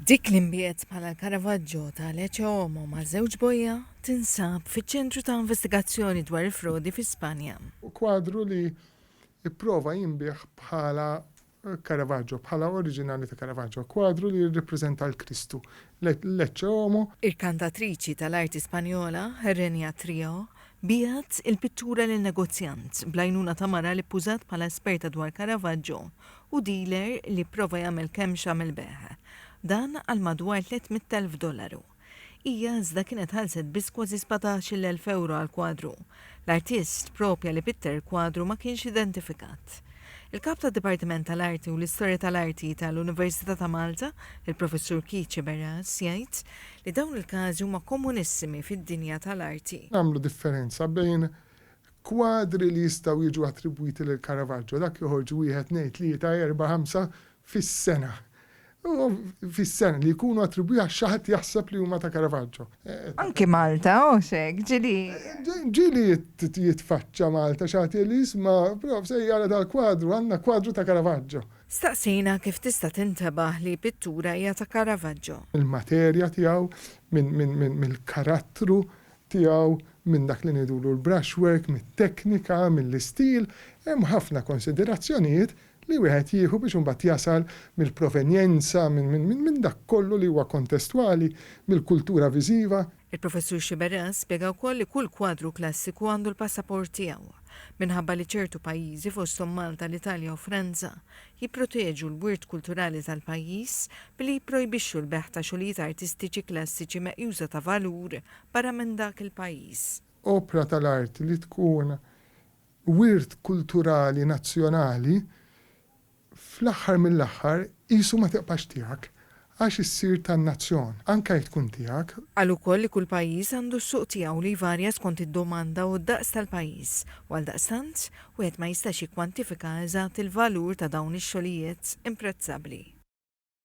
Dik li nbiegħet bħala l-Caravaggio ta' Lecce Homo ma' żewġ bojja tinsab fiċ-ċentru ta' investigazzjoni dwar il-frodi fi Spanja. Kwadru li pprova jinbiegħ bħala Caravaggio, bħala oriġinali ta' Caravaggio, kwadru li jirrippreżenta l-Kristu, Lecce Homo. Il-kantatriċi tal-arti Spanjola, Herenia Trio, biegħet il-pittura lil negozjant bl-għajnuna ta' mara li ppużat bħala esperta dwar Caravaggio u dealer li pprova jagħmel kemxa mill-bejgħ. Dan għal madwar 300,000 dollaru. Hija iżda kienet ħallset biss kważi 17,000 ewro għall-kwadru. L-artist propja li pitter il-kwadru ma kienx identifikat. Il-Kap tad-Dipartiment tal-Arti u l-Istorja tal-Arti tal-Università ta' Malta, il-Professur Keith Sciberras, jgħid li dawn il-każi huma komunissimi fid-dinja tal-arti. Nagħmlu differenza bejn Kwadri li jistgħu jiġu attribwiti lil Caravaggio, dak joħorġu wieħed, tnejn, tlieta, erbgħa, ħamsa fis-sena. Fis-sena li jkunu attribwiti għax xi ħadd jaħseb li huma ta' Caravaggio. Anki Malta, hux hekk, ġieli. Ġieli jitfaċċa Malta xi ħadd jgħidli isma' prof se jara dal-kwadru, għandna kwadru ta' Caravaggio. Staqsejna kif tista' tintebaħ li pittura hija ta' Caravaggio. Mill-materja tiegħu, mill-karattru tiegħu, minn dak li ngħidulu l-brushwork, mit-teknika, mill-istil, hemm ħafna konsiderazzjonijiet li wieħed jieħu biex imbagħad jasal mill-provenjenza, minn dak kollu li huwa kontestwali, mill-kultura viżiva. Il-Professur Sciberras spjega wkoll li kull kwadru klassiku għandu l-passaport tiegħu, minħabba li ċertu pajjiżi fosthom Malta, l-Italja u Franza jipproteġu l-wirt kulturali tal-pajjiż billi jipprojbixxu l-bejgħ ta' xogħlijiet artistiċi klassiċi meqjusa ta' valur barra minn dak il-pajjiż. Opra tal-arti li tkun wirt kulturali nazzjonali fl-aħħar mill-aħħar qisu ma tibqax tiegħek għax issir tan-nazzjon, anke jekk tkun tiegħek. Qal ukoll li kull pajjiż għandu s-suq tiegħu li jvarja skont id-domanda u d-daqs tal-pajjiż u għaldaqstant wieħed ma jistax jikkwantifika eżatt il-valur ta' dawn ix-xogħlijiet imprezzabbli.